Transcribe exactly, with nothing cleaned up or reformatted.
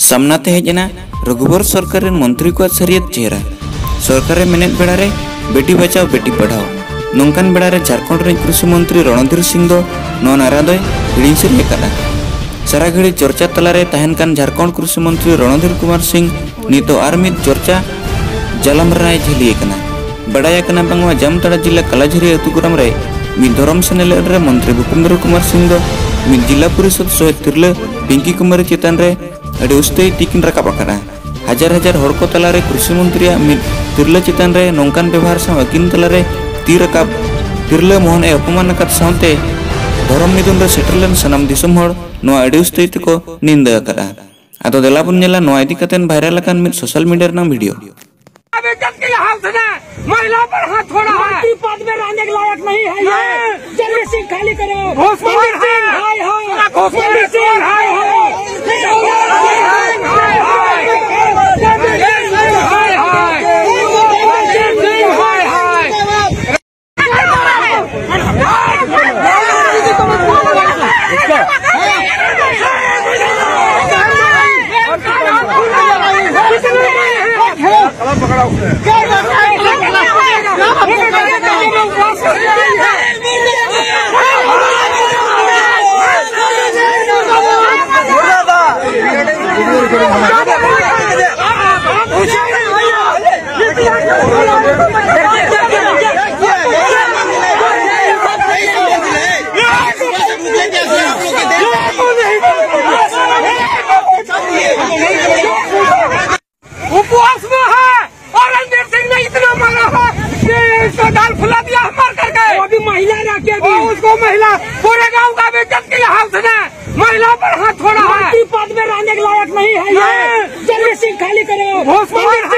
ᱥᱟᱢᱱᱟ ᱛᱮ ᱦᱮᱡ ᱮᱱᱟ ᱨᱚᱜᱷᱩᱵᱚᱨ ᱥᱚᱨᱠᱟᱨ ᱨᱮᱱ ᱢᱚᱱᱛᱨᱤ ᱠᱚᱣᱟᱜ ᱥᱟᱹᱨᱤᱭᱟᱹᱛ ᱪᱮᱦᱨᱟ᱾ ᱥᱚᱨᱠᱟᱨ ᱮ ᱢᱮᱱᱮᱫ ᱵᱮᱲᱟ ᱨᱮ ᱵᱮᱴᱤ ᱵᱟᱪᱟᱣ ᱵᱮᱴᱤ ᱯᱟᱲᱦᱟᱣ᱾ ᱱᱚᱝᱠᱟᱱ ᱵᱮᱲᱟ ᱨᱮ ᱡᱷᱟᱲᱠᱷᱚᱸᱰ ᱨᱮᱱ ᱠᱨᱤᱥᱤ ᱢᱚᱱᱛᱨᱤ ᱨᱚᱬᱚᱫᱷᱤᱨ ᱥᱤᱝ ᱫᱚ ᱱᱚᱣᱟ ᱱᱟᱨᱟ ᱫᱚᱭ ᱦᱤᱲᱤᱧ ᱥᱟᱹᱨᱤ ᱟᱠᱟᱫᱼᱟ᱾ ᱥᱟᱨᱟ ᱜᱷᱟᱹᱲᱤ ᱪᱚᱨᱪᱟ ᱛᱟᱞᱟᱨᱮ ᱛᱟᱦᱮᱱ ᱠᱟᱱ ᱡᱷᱟᱲᱠᱷᱚᱸᱰ ᱠᱨᱤᱥᱤ ᱢᱚᱱᱛᱨᱤ ᱨᱚᱬᱚᱫᱷᱤᱨ ᱠᱩᱢᱟᱨ ᱥᱤᱝ ᱱᱤᱛᱚᱜ ᱟᱨ ᱢᱤᱫ ᱪᱚᱨᱪᱟ ᱡᱟᱞᱟᱢ ᱨᱮᱱᱟᱜ ᱮ ᱡᱷᱟᱹᱞᱤ ᱟᱠᱟᱱᱟ᱾ ᱵᱟᱰᱟᱭ ᱟᱠᱟᱱᱟ ᱵᱟᱝᱢᱟ ᱡᱟᱢᱛᱟᱲᱟ ᱡᱤᱞᱟ ᱠᱟᱞᱟᱡᱷᱟᱹᱨᱤ ᱟᱹᱛᱩ ᱜᱚᱨᱟᱢ ᱨᱮ ᱢᱤᱫ ᱫᱷᱚᱨᱚᱢ ᱥᱮᱱᱮᱞᱮᱫ ᱨᱮ ᱢᱚᱱᱛᱨᱤ ᱵᱷᱩᱯᱮᱱᱫᱨᱚ ᱠᱩᱢᱟᱨ ᱥᱤᱝ ᱫᱚ ᱢᱤᱫ ᱡᱤᱞᱟ ᱯᱚᱨᱤᱥᱚᱫ ᱥᱚᱦᱮᱫ ᱛᱤᱨᱞᱟᱹ ᱯᱤᱝᱠᱤ ᱠᱩᱢᱟᱨᱤ ᱪᱮᱛᱟᱱ ᱨᱮ ᱟᱹᱰᱤ ᱩᱥᱛᱟᱹᱭ ᱛᱤᱠᱤᱱ ᱨᱟᱠᱟᱵ ᱟᱠᱟᱫᱼᱟ᱾ ᱦᱟᱡᱟᱨ ᱦᱟᱡᱟᱨ ᱦᱚᱲ ᱠᱚ ᱛᱟᱞᱟᱨᱮ ᱠᱨᱤᱥᱤ ᱢᱚᱱᱛᱨᱤᱭᱟᱜ ᱢᱤᱫ ᱛᱤᱨᱞᱟᱹ ᱪᱮᱛᱟᱱ ᱨᱮ ᱱᱚᱝᱠᱟᱱ ᱵᱮᱵᱷᱟᱨ ᱥᱟᱶ ᱟᱹᱠᱤᱱ ᱛᱟᱞᱟᱨᱮ ᱛᱤ ᱨᱟᱠᱟᱵ, ᱛᱤᱨᱞᱟᱹ ᱢᱚᱦᱚᱱ ᱮ ᱚᱯᱚᱢᱟᱱ ᱟᱠᱟᱫ ᱥᱟᱶᱛᱮ ᱫᱷᱚᱨᱚᱢ ᱱᱤᱫᱩᱱ ᱨᱮ ᱥᱮᱴᱮᱨ ᱞᱮᱱ ᱥᱟᱱᱟᱢ ᱫᱤᱥᱚᱢ ᱦᱚᱲ ᱱᱚᱣᱟ ᱟᱹᱰᱤ ᱩᱥᱛᱟᱹᱭ ᱛᱮᱠᱚ ᱱᱤᱱᱫᱟᱹ ᱟᱠᱟᱫᱼᱟ᱾ ᱟᱫᱚ ᱫᱮᱞᱟ ᱵᱚᱱ ᱧᱮᱞᱟ ᱱᱚᱣᱟ ᱤᱫᱤ ᱠᱟᱛᱮ ᱵᱷᱟᱭᱨᱟᱞ ᱟᱠᱟᱱ ᱢᱤᱫ ᱥᱳᱥᱟᱞ ᱢᱤᱰᱤᱭᱟ ᱨᱮᱱᱟᱜ ᱵᱷᱤᱰᱤᱭᱳ᱾ बेइज्जत के लिए हाल सुना है, महिला पर हाथ छोड़ा है। मंत्री पद में रहने के लायक नहीं है ये। नहीं। जल्दी से खाली करो। घोषणा मंत्री सिंह, है। हाय हाय। घोषणा मंत्री सिंह, हाय हाय। हाय हाय। मंत्री सिंह, हाय हाय। उपवास में है। और रणबीर सिंह ने इतना मारा है कि इसको दाल फुला दिया है मार करके। वो भी महिला रह के भी। और उसको महिला, पूरे गांव का बेइज्जत किया है उसने। महिला पर हाथ छोड़ा है। मंत्री पद में रहने के लायक नहीं है ये। नहीं। जल्दी से खाली करो। घोषणा मंत्री सिंह,